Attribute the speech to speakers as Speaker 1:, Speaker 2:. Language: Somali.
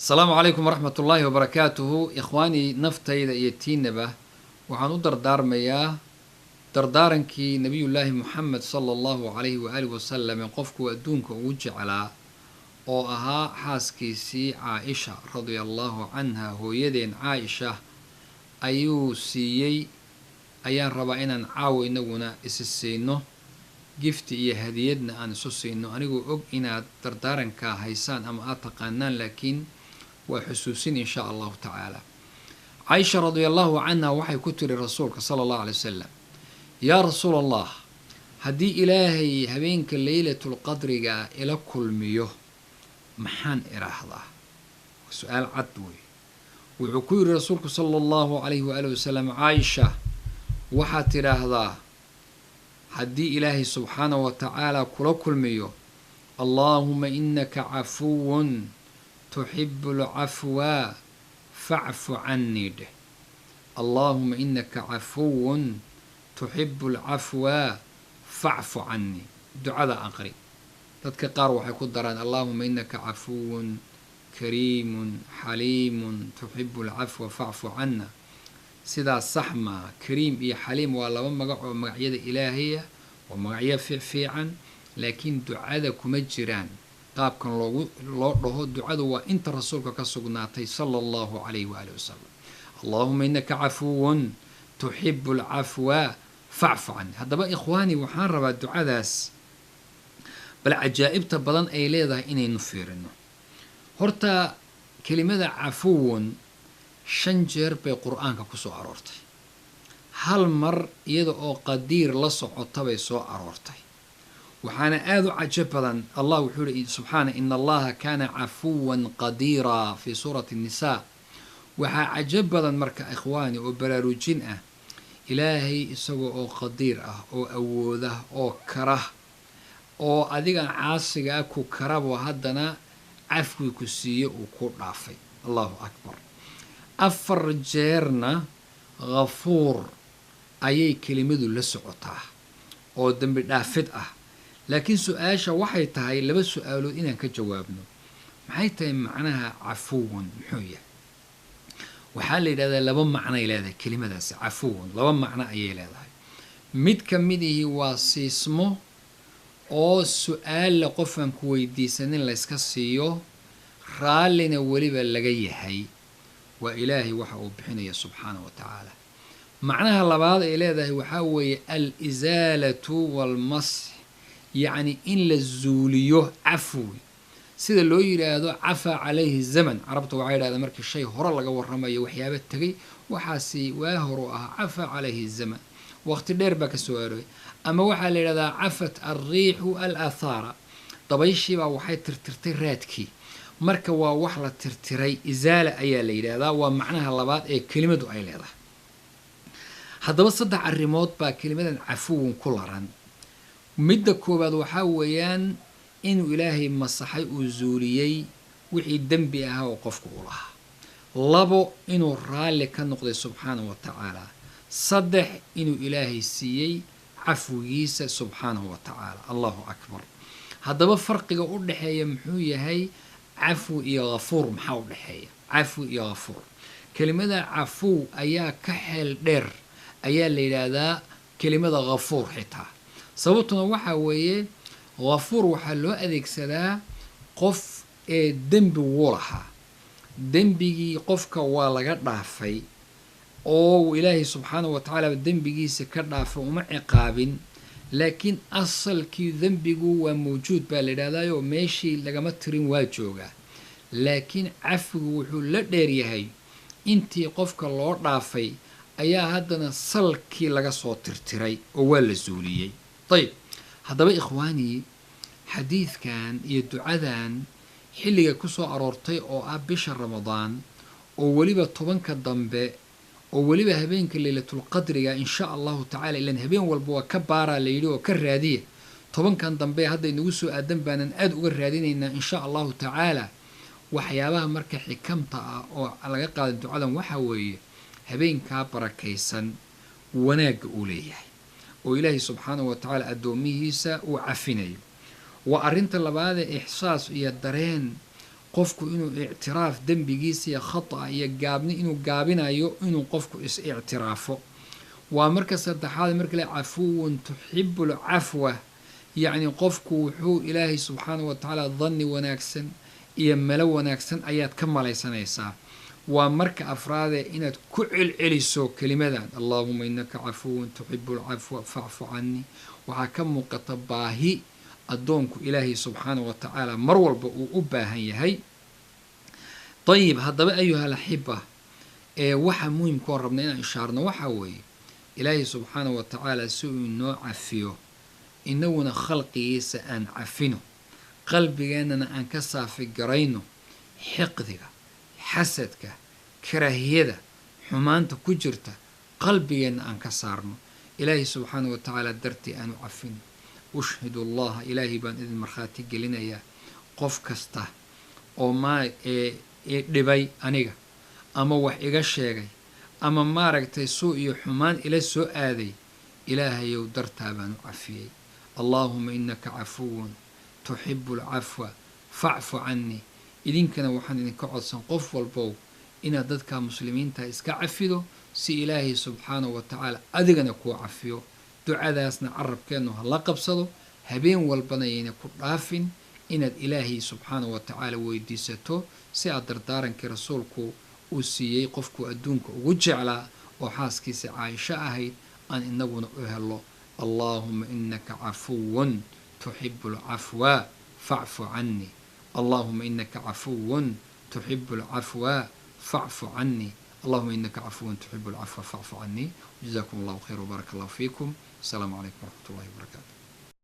Speaker 1: Asalaamu calaykum waraxmat ullaahi wabarakaatuhu. Ikhwaanii, naftayda iyo tiinaba waxaan u dardaarmayaa dardaarankii Nabiyullaahi Moxamed sala Allahu calayhi waaalih wasalam, qofkuu adduunka ugu jeclaa oo ahaa xaaskiisii Caa-isha radia Allahu canha. Hooyadeen Caa-isha ayuu siiyey. Ayaan rabaa inaan caawo inaguna isi siino gifti iyo hadiyadna aan isu siino, anigoo og inaad dardaarankaa haysaan ama aad taqaanaan, laakiin waa xusuusin insha Allahu tacaala. Caaisha radia Allahu canha waxay ku tiri Rasuulka sala Allahu alay wasalam: "Yaa Rasuul Allah, haddii Ilaahay habeenka Leylatulqadriga ila kulmiyo, maxaan iraahdaa?" Su-aal cad wey. Wuxuu ku yidhi Rasuulku sala Allahu calayhi waaalih wasalam: "Caaisha, waxaad tidhaahdaa haddii Ilaahay subxaanahu wa tacaala kula kulmiyo: Allaahuma inaka cafuwun tuxibu alcafwa facfu cannii dheh. Allaahuma inaka cafuwun tuxibu alcafwa facfu cannii." Ducada aqri. Dadka qaar waxay ku daraan: "Allaahuma inaka cafuwun kariimun xaliimun tuxibu alcafwa facfu canna." Sidaas sax maa. Kariim iyo Xaliim waa laba magac oo magacyada Ilaahaya, waa magacyo fiifiican, laakiin ducada kuma jiraan qaabkan loogu loo dhaho. Ducadu waa inta Rasuulka ka sugnaatay sala Allahu calayh waaalih wasalam: "Allahuma inaka cafuwun tuxibu alcafwa facfu cani." Haddaba ikhwaani, waxaan rabaa ducadaas bal cajaa'ibta badan ay leedahay inaynu fiirino. Horta kelimada cafuwun shan jeer bay Qur-aanka kusoo aroortay. Hal mar iyada oo qadiir la socota bay soo aroortay. Waxaana aada u cajo badan, Allah wuxuu yihi subxaana: "Ina Allaha kaana cafuwan qadiira," fi suurati Nnisaa. Waxaa cajo badan marka, ikhwaani, oo baraarujin ah, Ilaahay isaga oo qadiir ah oo awooda oo kara oo adigan caasiga ah ku karabo, haddana cafwi ku siiye, uu ku dhaafay. Allahu akbar. Afar jeerna Ghafuur ayay kelimadu la socotaa oo dembi dhaafid ah. Laakiin su-aasha waxay tahay, laba su-aalood inaan ka jawaabno: maxay tahay macnaha cafuwan? Muxuu yahay? Waxaa la yidhahdaa laba macnoay leedahay kelimadaasi cafuwan. Laba macno ayay leedahay. Mid ka midihii waa siismo oo su-aalla qofaan ku weydiisanin layska siiyo, raallina weliba laga yahay. Waa Ilaahay waxa uu bixinaya subxaana wa tacaala. Macnaha labaad ay leedahay waxaa weeye al isaalatu waalmasx, yacni in la zuuliyo cafwi, sida loo yidhaahdo "cafaa calayhi zaman". Carabta waxay yidhahdeen markii shay hore laga warramayo, waxyaaba tegay, waxaasi waa horu ahaa, "cafaa calayhi zaman", waqti dheer baa kasoo arooyay. Ama waxaa la yidhahdaa "cafat alriixu al aathaara", dabayshiibaa waxay tirtirtay raadkii. Marka waa wax la tirtiray, isaala ayaa la yidhaahdaa. Waa macnaha labaad ee kelimadu ay leedahay. Haddaba saddex arrimood baa kelimadan cafuwun ku laran. Midda koowaad waxaa weeyaan inuu Ilaahay masaxay, uu zuuliyey wixii dembi ahaa oo qofku u lahaa. Labo, inuu raalli ka noqday subxaanahu wa tacaala. Saddex, inuu Ilaahay siiyey cafwigiisa subxaanahu wa tacaala. Allahu akbar. Haddaba farqiga u dhexeeya muxuu yahay cafwi iyo ghafuur? Maxaa u dhexeeya cafwi iyo ghafuur? Kelimada cafuw ayaa ka xeel dheer ayaa la yidhaahdaa kelimada ghafuur xitaa. Sababtuna waxaa weeye, ghafuur waxaa loo adeegsadaa qof ee dembi wuu lahaa, dembigii qofka waa laga dhaafay oo Ilaahay subxaanahu wa tacaala dembigiisa ka dhaafay, uma ciqaabin, laakiin asalkii dembigu waa mawjuud baa la yidhahdaayoo meeshii lagama tirin, waa joogaa. Laakiin cafigu wuxuu la dheeryahay intii qofka loo dhaafay ayaa haddana salkii laga soo tirtiray oo waa la zuuliyey. Ayib. Haddaba ikhwaanii, xadiidkan iyo ducadan xilliga kusoo aroortay oo ah bisha Ramadaan, oo weliba 10-ka dambe, oo weliba habeenka Leylatulqadriga insha Allahu tacala, ilan habeen walba waa ka baaraa la yidhi oo ka raadiya, 10-kan dambe hadda inagu soo aadan baanan aada uga raadinaynaa insha Allahu tacaala. Waxyaabaha marka xikamta ah oo laga qaadan ducadan waxaa weeye habeenkaa barakaysan wanaagga uu leeyahay oo Ilaahay subxaanahu wa tacaala addoomihiisa uu cafinayo. Waa arrinta labaadee, ixsaas iyo dareen. Qofku inuu ictiraaf dembigiisa iyo khata'a iyo gaabni inuu gaabinayo, inuu qofku is ictiraafo. Waa marka saddexaad marka le cafuwun tuxibu lcafwa, yacni qofku wuxuu Ilaahay subxaanahu wa tacaala dhanni wanaagsan iyo malo wanaagsan ayaad ka malaysanaysaa. Waa marka afraadee inaad ku celceliso kelimadan allahuma inaka cafuwun tuxibu lcafwa facfu canii. Waxaa ka muuqata baahi addoonku Ilaahay subxaanahu wa tacaala mar walba uu u baahan yahay. Ayib, haddaba ayuha alaxiba, ee waxa muhimkaoo rabna inaan ishaarno waxaa weeye Ilaahay subxaanahu wa tacaala si uu inoo cafiyo, inaguna khalqigiisa aan cafino, qalbigeennana aan ka saafi garayno xiqdiga, xasadka, karaahiyada, xumaanta ku jirta qalbigeenna aan ka saarno. Ilaahay subxaanahu wa tacaala dartii aanu cafino. Ushhidu allaha, Ilaahay baan idin markhaati gelinayaa, qof kasta oo maa ee dhibay aniga ama wax iga sheegay ama maaragtay suu iyo xumaan ila soo aaday, Ilaahayow dartaa baan u cafiyey. Allaahuma inaka cafuwun tuxibu alcafwa facfu canii. Idinkana waxaan idinka codsan qof walbow inaad dadka muslimiinta iska cafido si Ilaahay subxaanahu wa tacaala adigana kuu cafiyo. Ducadaasna carabkeennu ha la qabsado, habeen walbana yayna ku dhaafin inaad Ilaahay subxaanahu wa tacaala weydiisato si aad dardaarankii rasuulku uu siiyey qofkuu adduunka ugu jeclaa oo xaaskiisa Caaisho ahayd aan inaguna u helo. Allaahuma inaka cafuwun tuxibu alcafwa facfu canii. Allahuma inaka cafuwun tuxibu alcafwa facfu canii. Allahuma inaka cafuwun tuxibu alcafwa facfu canii. Jazakum allahu khayr wbaaraka allahu fiikum. Asalaamu calaykum waraxmat ullahi wabarakaatu.